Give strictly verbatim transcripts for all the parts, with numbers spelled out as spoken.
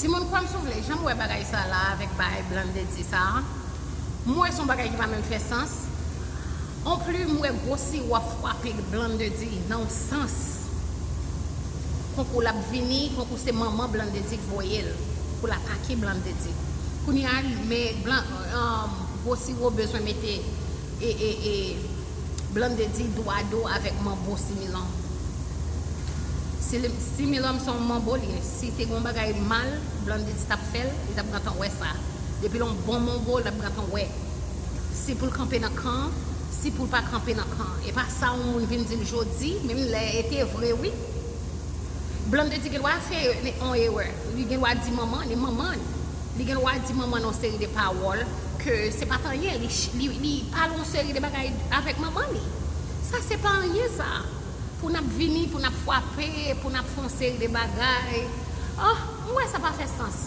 Timoun, kwè m si w vle, jan m wè bagay sa la avèk bagay Blandedy sa a, m wè se yon bagay ki pa menm fè sans. Anplis, m wè gwo siwo ap frape Blandedy nan yon sans. Konkou l ap vini, konkou se manman Blandedy k voye l pou l atake Blandedy. Kounye a, men blan, um, gwo siwo bezwen mete e, e, e, Blandedy do a do avèk manbo Similon. Si, Similon se yon manbo li ye. Si te gen yon bagay mal, Blandedy t ap fè l, li t ap gentan wè sa. Depi l yon bon manbo, l ap gentan wè. Si pou l kanpe nan kan, si pou l pa kanpe nan kan. E pa sa yon moun vin di l jodi, menm lè e te vre wi. Blandedy gen dwa fè yon erè. Li gen dwa di manman, li manman. Li gen dwa di manman yon seri de pawòl ke se pa t anyen. Li, li, li pale yon seri de bagay avèk manman li. Sa se pa anyen sa. Pou n ap vini, pou n ap frape, pou n ap fè yon seri de bagay. Oh, m wè sa pa fè sans.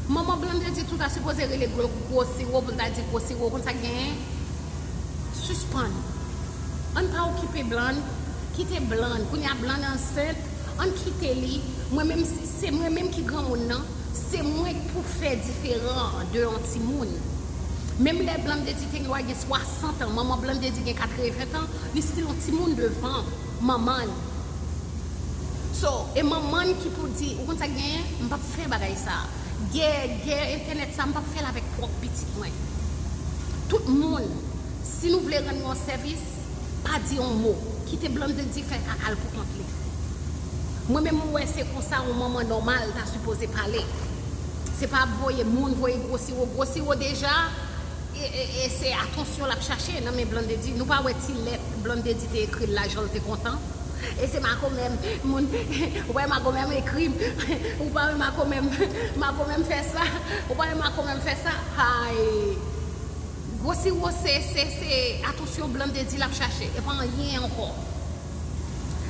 Manman Blandedy tou ta sipoze rele gwo, gwo siwo pou l ta di gwo siwo, konn sa k genyen? Sispann. Ann pa okipe Blann, kite Blann. Kounye a Blann ansent, ann kite li. Mwen menm, se mwen menm ki granmoun nan, se mwen k pou fè diferan de yon timoun. Menm lè Blandedy te gen dwa gen swasant an, manman Blandedy gen katreven tan, li still yon timoun devan manman l. So, e manman l ki pou di, ou konn sa k genyen? M p ap fè bagay sa. Gè, gè entènèt sa, m p ap fè l avèk pwòp pitit mwen. Tout moun, si nou vle rann nou yon sèvis, pa di yon mo. Kite Blandedy fè kaka l pou kont li. Mwen menm, m wè se konsa yon manman nòmal ta sipoze pale. Se pa ap voye moun, voye gwo siwo. Gwo siwo deja, e, e, e se atansyon l ap chache nan men Blandedy. Nou pa wè ti lèt Blandedy te ekri l la, jan l te kontan? E se makomè m, moun, ou pa wè makomè m ekri m, ou pa wè makomè m, makomè m fè sa, ou pa wè makomè m fè sa, hay. Gwo siwo se, se, se atansyon Blandedy l ap chache, e pa anyen ankò.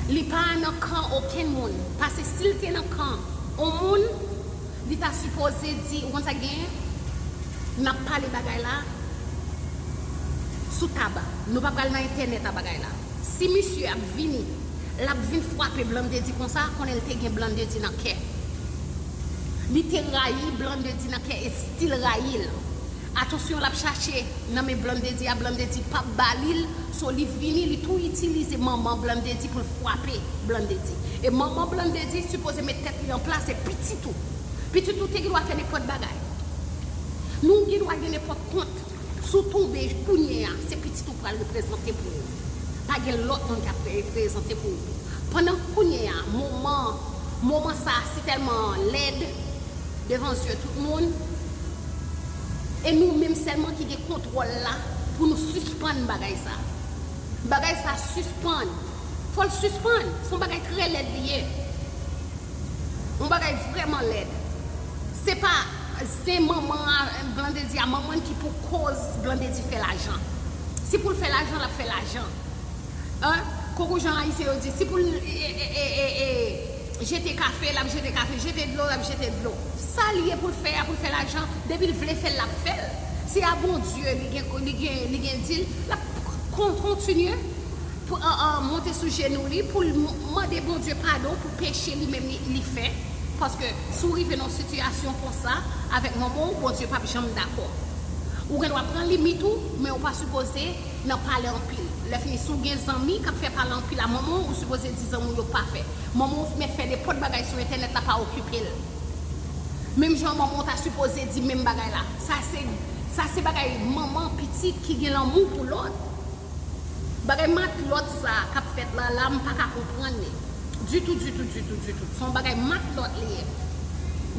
Li pa nan kan okenn moun, paske si l te nan kan yon moun, li ta sipoze di, ou konn sa k genyen? N ap pale bagay la sou tab. Nou pa pral nan entènèt a bagay la. Si misye ap vini, l ap vin frape Blandedy konsa, konnen l te gen Blandedy nan kè. Li te rayi Blandedy nan kè e still rayi l. Atansyon l ap chache nan men Blandedy a, Blandedy p ap ba li l, so li vini, li tou itilize manman Blandedy pou l frape Blandedy. E manman Blandedy sipoze met tèt li an plas, se pitit ou. Pitit ou te gen dwa fè nenpòt bagay. Nou gen dwa gen nenpòt kont. Si w tonbe kounye a, se pitit ou pral reprezante pou ou. Pa gen lòt moun k ap reprezante pou ou. Pandan kounye a, moman, moman sa a si tèlman lèd devan zye tout moun, e nou menm sèlman ki gen kontwòl la pou nou sispann bagay sa. Bagay sa sispann. Fò l sispann. Se yon bagay trè lèd li ye. Yon bagay vrèman lèd. Se pa zen manman a, Blandedy a, manman ki pou koz Blandedy fè lajan. Si pou l fè lajan, l ap fè lajan. Hein? Koko jan ayisyen yo di, si pou l, e, e, e, e, e, jete kafe, l ap jete kafe, jete dlo, l ap jete dlo. Sa li ye pou l fè a, pou l fè lajan, depi l vle fè l, l ap fè l. Se a Bondye li gen, li gen, li gen di l, l ap kon-, kontinye pou, an, an, monte sou jenou li, pou l m-, mande Bondye padon pou peche li menm li, li fè. Paske si w rive nan yon sitiyasyon konsa avèk manman w, Bondye p ap janm dakò. Ou gen dwa pran limit ou, men ou pa sipoze nan pale anpil. Lè fini, si w gen zanmi k ap fè pale anpil a manman w, ou sipoze di zanmi w yo pa fè. Manman w mèt fè nenpòt bagay sou entènèt la, pa okipe l. Menm jan manman w ta sipoze di menm bagay la. Sa se, sa se bagay manman pitit ki gen lanmou pou lòt. Bagay matlòt sa k ap fèt la, la, m pa ka konprann li. Ditou, ditou, ditou, ditou. Se yon bagay matlòt li ye.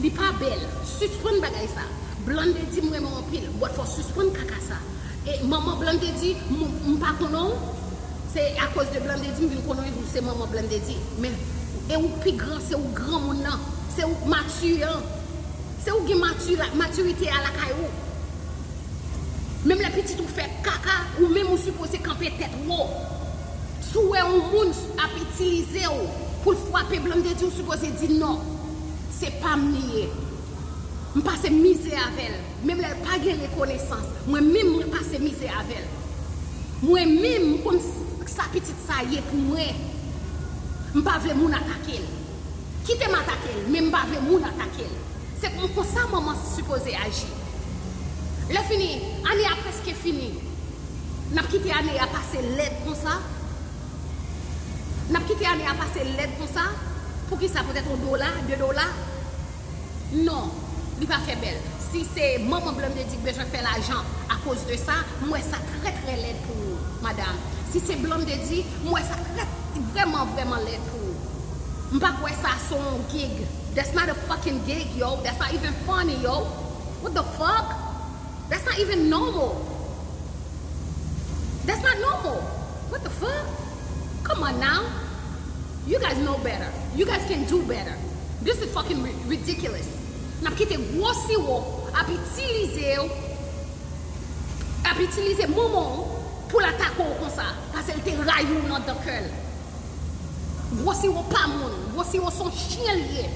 Li pa bèl. Sispann bagay sa. Blandedy, m renmen w anpil. But fò w sispann kaka sa. E manman Blandedy, m, m pa konnen w. Se akoz de Blandedy, m vin konnen w, se manman Blandedy. Men, e ou pi gran, se ou granmoun nan. Se ou k mati an. Se ou gen mati la, matirite a lakay ou. Menm lè pitit ou fè kaka, ou menm ou sipoze kanpe tèt wo. Si w wè yon moun ap itilize w pou l frape Blandedy, ou sipoze di non. Se pa m li ye. M pase mizè avè l. Menm lè l pa gen rekonesans, mwen menm mwen pase mizè avè l. Mwen menm m konn s-, sa pitit sa ye pou mwen. M pa vle moun atake l. Kite m atake l, men m pa vle moun atake l. Se Konsa manman sipoze aji. Lè fini, ane a prèske fini. N ap kite ane a pase lèd konsa? N ap kite ane a pase lèd konsa? Poukisa? Poutèt yon dola, de dola? Non, li pa fè bèl. Si se manman Blandedy k bezwen fè lajan akoz de sa, m wè sa trè, trè lèd pou ou, madanm. Si se Blandedy, m wè sa trè, vrèman, vrèman lèd pou ou. M pa kwè sa se yon gig. That's not a fucking gig, yo. That's not even funny, yo. What the fuck? That's not even normal. That's not normal. What the fuck? Come on now. You guys know better. You guys can do better. This is fucking ri- ridiculous. N ap kite gwo siwo ap itilize yo, ap itilize manman w pou l atake w konsa, paske l te rayi w nan dan kè l. Gwo siwo pa moun, gwo siwo se yon chen l ye.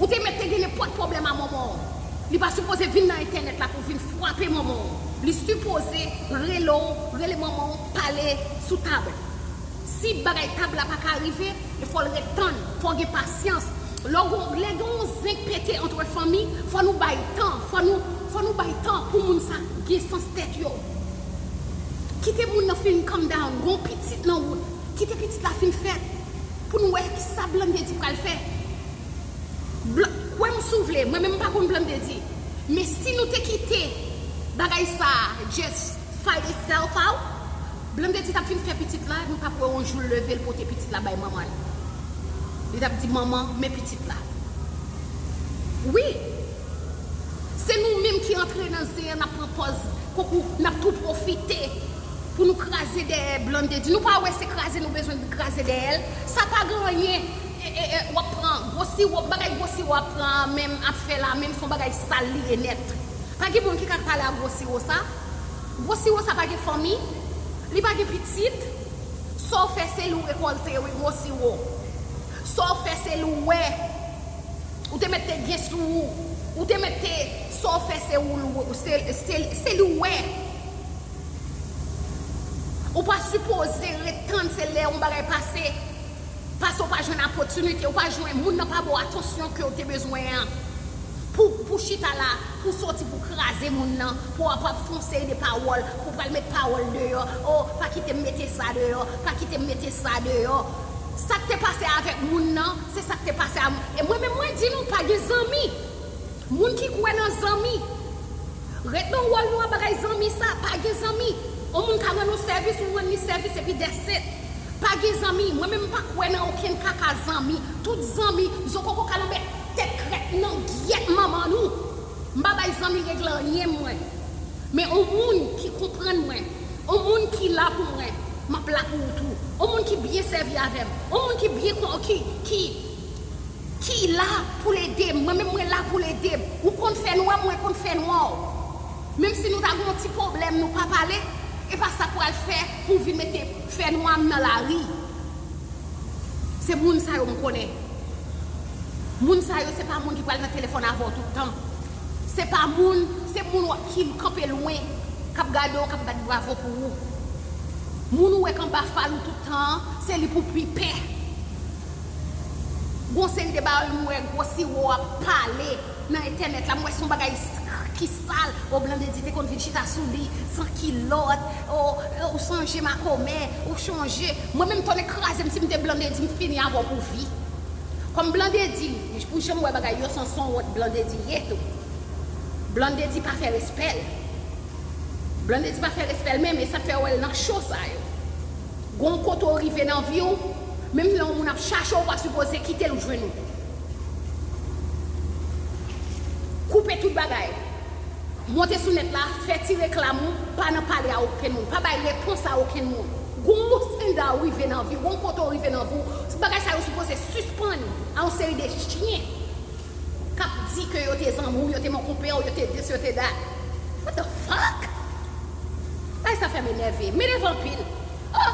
Ou te mèt te gen nenpòt pwoblèm a manman w. Li pa sipoze vin nan entènèt la pou vin frape manman w. Li sipoze rele w, rele manman w, pale sou tab. Si bagay tab la pa ka rive, fò l ret tann, fò w gen pasyans. Lè w gon, lè gen yon zenk pete antre fanmi, fò nou bay tan, fò nou, fò nou bay tan pou moun sa gen sans tèt yo. Kite moun nan fin calm down, gon pitit nan wout, kite pitit la fin fèt, pou nou wè kisa Blandedy pral fè. Blan, kwè m si w vle, mwen menm m pa konn Blandedy. Men si nou te kite bagay sa just fight itself out, Blandedy t ap fin fè pitit la, nou t ap wè yon jou l leve l pote pitit la bay manman l. Li t ap di, "Manman, men pitit la." Wi, se nou menm ki antre nan zen an, n ap pran pòz koukou, n ap tou pwofite pou nou kraze dèyè Blandedy. Nou pa wè se kraze nou bezwen kraze dèyè l? Sa pa gen anyen. E, e, e, w ap pran gwo siwo, bagay gwo siwo ap pran an menm, ap fè la menm, se yon bagay sal li ye nèt. Pa gen moun ki ka pale a gwo siwo sa. Gwo siwo sa pa gen fanmi, li pa gen pitit. Sa w fè se li w rekòlte, wi, gwo siwo. Sa w fè se li w wè. Ou te mèt te gen sou ou. Ou te mèt te, sa w fè se ou l w-, se, se, se li w wè. Ou pa sipoze ret tann se lè yon bagay pase. Paske w pa jwenn opòtinite, w pa jwenn, moun nan pa ba w atansyon ke w te bezwen an. Pou, pou chita la, pou soti, pou kraze moun nan, pou w ap, ap fè yon seri de pawòl, pou pral met pawòl deyò. Oh, pa kite m mete sa deyò, pa kite m mete sa deyò. Sa k te pase avèk moun nan, se sa k te pase a moun. E mwen menm, mwen di nou, pa gen zanmi. Moun ki kwè nan zanmi, ret nan wòl nou an, bagay zanmi sa, pa gen zanmi. Yon moun ka rann ou sèvis, ou rann li sèvis, epi that's it. Pa gen zanmi. Mwen menm m pa kwè nan okenn kaka zanmi. Tout zanmi, zokoko kalanbè, tèt krèt nan gyèt manman nou. M pa bay zanmi regle anyen mwen. Men yon moun ki konprann mwen, yon moun ki la pou mwen, m ap la pou ou tou. Yon moun ki byen sèvi avè m, yon moun ki byen kon-, ki, ki, ki la pou l ede m. Mwen menm mwen la pou l ede m. Ou konn fè nwa, mwen konn fè nwa w. Menm si nou ta gen yon ti pwoblèm, nou pa pale, e pa sa k pral fè pou vin mete fè nwa m nan lari. Se moun sa yo m konnen. Moun sa yo se pa moun ki pral nan telefòn avè w tout tan. Se pa moun, se moun w ap ki kanpe lwen, k ap gade w, k ap bat bravo pou ou. Moun ou wè k anba fal ou tout tan an, se li pou pi pè. Gon seri de bagay m wè gwo siwo ap pale nan entènèt la, m wè se yon bagay s-, ki sal. O, Blandedy te konn vin chita sou li, san kilòt. O, o, ou sonje makomè, ou chonje. Mwen menm tonnè kraze m, si m te Blandedy, m fini avè w pou vi. Kòm Blandedy, pou jan m wè bagay yo, se yon wont Blandedy ye tou. Blandedy pa fè respè l. Blandedy pa fè respè l menm, e sa fè w wè l nan cho sa yo. Gon kote w rive nan vi w, menm lè yon moun ap chache w, ou pa sipoze kite l ou jwenn ou. Koupe tout bagay. Monte sou nèt la, fè ti reklam ou, pa nan pale a okenn moun, pa bay repons a okenn moun. Gon estanda w rive nan vi w, gon kote w rive nan vi w, bagay sa yo sipoze sispann a yon seri de chen k ap di ke yo te zanmi w, yo te mankonpè w, yo te this, yo te that. What the fuck? Bagay sa fè m enève. M enève anpil. Oh,